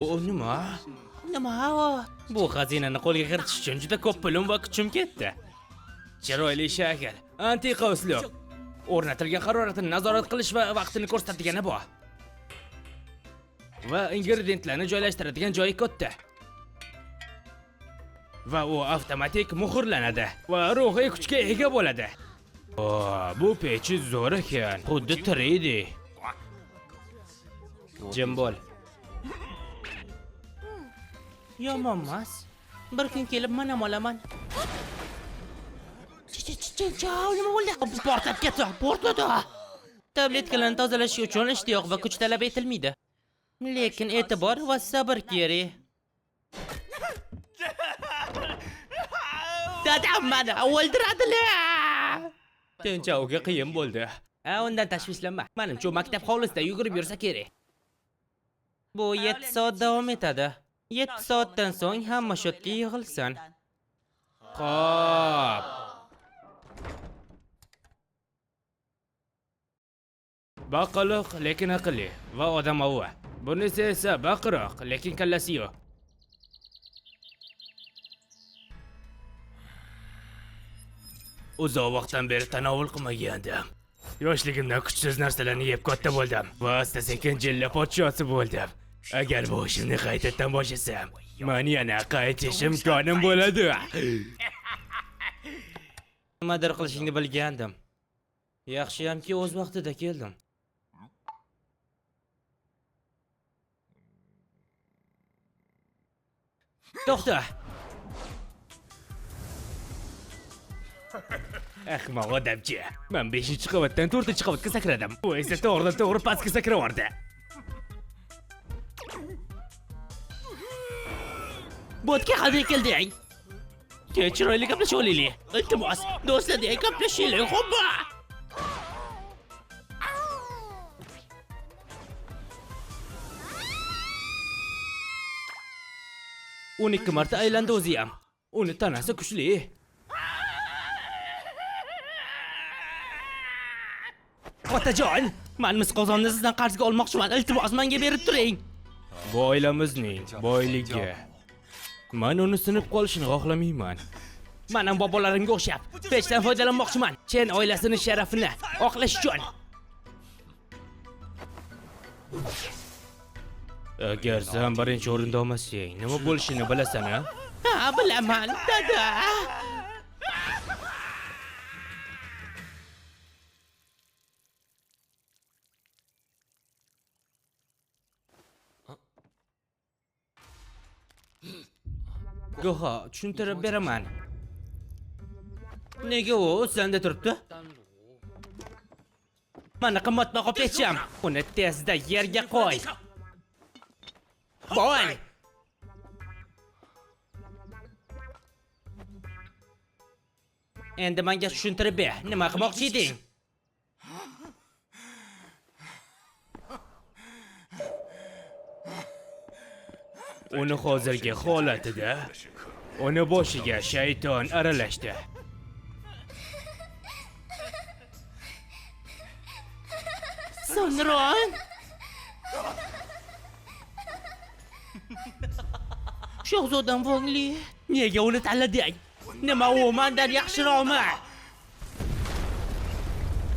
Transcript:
U nima? Nima u? Bu xazinani qo'lga kiritish uchun juda ko'p pulim va kuchim ketdi. Chiroyli shakl, antiqa uslub. O'rnatilgan haroratini nazorat qilish va vaqtini ko'rsatadigani bor. Va ingrediyentlarni joylashtiradigan joyi katta. Va u avtomatik muhrlanadi va ruhiy kuchga ega bo'ladi. O, bu pechi zo'r ekan, xuddi 3D. Jim bo'l. Yomon emas. Bir kun kelib men ham olaman. Nima bo'ldi? Portlab ketdi, portladi. Tabletkalarni tozalash uchun ishtiyoq va kuch talab etilmaydi. Lekin e'tibor va sabr kerak. Dadam meni o'ldiradilar. Tinchauga qiyin bo'ldi. Undan tashvishlanma. Menimcha u maktab hovlisida yugurib yursa kerak. Bu 7 soat davom etadi. 7 soatdan so'ng hamma shotga yig'ilsin. Xo'p. Baqaloq lekin aqlli va odamovi. Bunisi esa baqiroq lekin kallasi yo'q. Uzoq vaqtdan beri tanovul qilmagandim. Yoshligimdan kuchsiz narsalarni yeb katta bo'ldim va asta-sekin jilla podshosi bo'ldim. Agar bu ishimni qaytadan boshlasam, men yana qaytish imkonim bo'ladi. Nimadir qilishingni bilgandim. Yaxshiyamki o'z vaqtida keldim. To'xta. Ahmoq odamcha. Men 5-qavatdan 4-qavatga sakradim. U esa to'g'ridan-to'g'ri pastga sakravordi. Botga qanday kelding? Ke chiroyli gaplashib olaylik. Iltimos, do'stlardek gaplashaylik, xo'pmi? O'n 2 marta aylandi o'zi ham. Uni tanasi kuchli. Otajon, men mis qozonni sizdan qarzga olmoqchiman. Iltimos, menga berib turing. Bu oilamizning boyligi. Men uni sinib qolishini xohlamayman. Men ham bobolarimga o'xshab pechdan foydalanmoqchiman. Chen oilasining sharafini oqlash uchun. Agar sen birinchi o'rinda olmasang, nima bo'lishini bilasan-a? Ha, bilaman, dada. Go'ho, tushuntirib beraman. Nega u senda turibdi? Mana qimmatbaho pecham. Uni tezda yerga qo'y. Bo'l. Endi menga tushuntirib ber, nima qilmoqchi eding? Uni hozirgi holatida uni boshiga shayton aralashdi. Sunron! Shahzodam Wang Li, nega uni tanlading? Nima u mendan yaxshiroqmi?